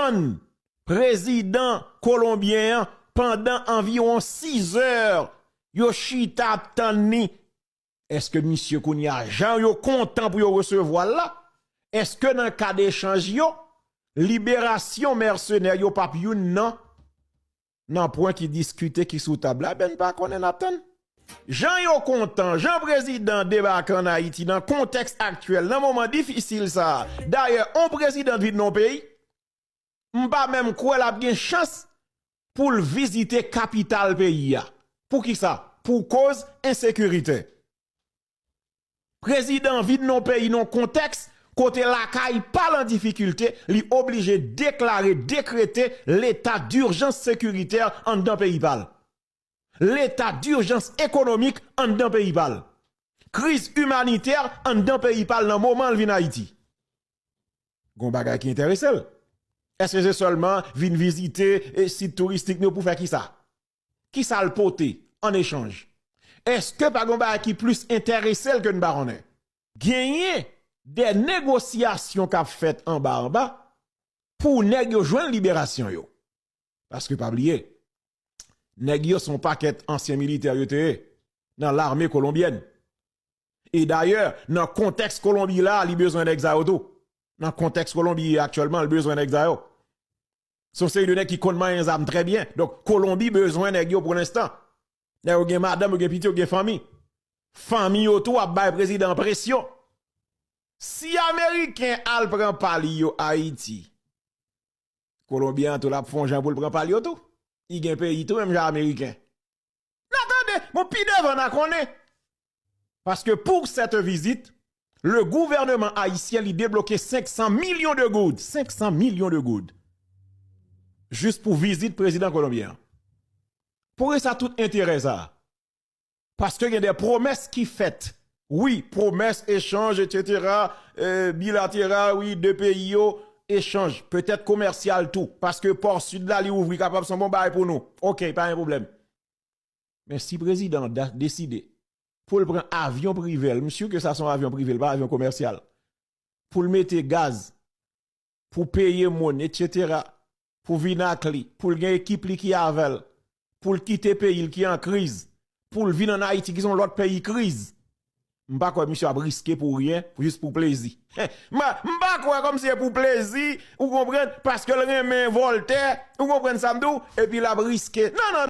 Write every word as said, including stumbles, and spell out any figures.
tann prezidan kolonbyen an pandan anviwon sizè, yo chita ap tann li. Èske misye kounye a, jan yo kontan pou yo resevwa l la, èske nan kad echanj yo, liberasyon mèsenè yo p ap youn nan, nan pwen ki diskite ki sou tab la? Ebyen, n pa konnen, n ap tann. Jan yo kontan, jan prezidan debake ann Ayiti nan kontèks aktyèl, nan moman difisil sa a. Dayè, on prezidan vin nan yon peyi, m pa menm kwè l ap gen chans pou l vizite kapital peyi a. Poukisa? Pou koz ensekirite. Prezidan vin nan yon peyi nan yon kontèks kote lakay pa l an difikilte, li oblije deklare, dekrete leta dijans sekiritè anndan peyi pa l. Leta dijans ekonomik anndan peyi pa l. Kriz imanitè anndan peyi pa l nan moman l vin Ayiti. Gon bagay ki enterese l. Èske se sèlman vin vizite, e, sit touristik nou pou fè kisa? Kisa l pote an echanj? Èske pa gon bagay ki plis enterese l ke n pa konnen? Genyen de negosyasyon k ap fèt anba anba pou nèg yo jwenn liberasyon yo. Paske pa bliye, nèg yo se yon pakèt ansyen militè yo te ye nan lame kolonbyèn. E dayè, nan kontèks Kolonbi la, li bezwen nèg sa yo tou. Nan kontèks Kolonbi ye aktyèlman, li bezwen nèg sa yo. Se yon seri de nèg ki konn manyen zam trè byen. Donk, Kolonbi bezwen nèg yo pou lenstan. Nèg yo gen madanm, yo gen pitit, yo gen fanmi. Fanmi yo tou ap bay prezidan presyon. Si Ameriken al pran pa li yo Ayiti, Kolonbyen an tou l ap fè yon jan pou l pran pa l yo tou. Li gen peyi tou, menm jan Ameriken. N a tande, bon, pi devan n a konnen. Paske pour cette visite, le gouvernement haïtien li debloke senk san milyon de goud, senk san milyon de goud, jis pou vizit prezidan kolonbyen an. Poukisa tout enterè sa a? Paske gen de pwomès ki fèt. Wi, pwomès, echanj, etsetera, e, bilateral, wi, de peyi yo, echanj, petèt komèsyal tou. Paske pò sid la, li ouvri, kapab se yon bon bagay pou nou. Oke, pa gen pwoblèm. Men si prezidan an da-, deside pou l pran avyon prive l, m si ke sa se yon avyon prive l, pa avyon komèsyal, pou l mete gaz, pou peye moun, etsetera, pou vin ak li, pou l gen ekip li ki avè l, pou l kite peyi l ki an kriz, pou l vin ann Ayiti ki se yon lòt peyi kriz. M pa kwè misye ap riske pou ryen, pou, jis pou plezi. M, m pa kwè kòmsi se pou plezi, ou konprann, paske l renmen Vòltè, ou konprann sa m di w, epi l ap riske. Non, non,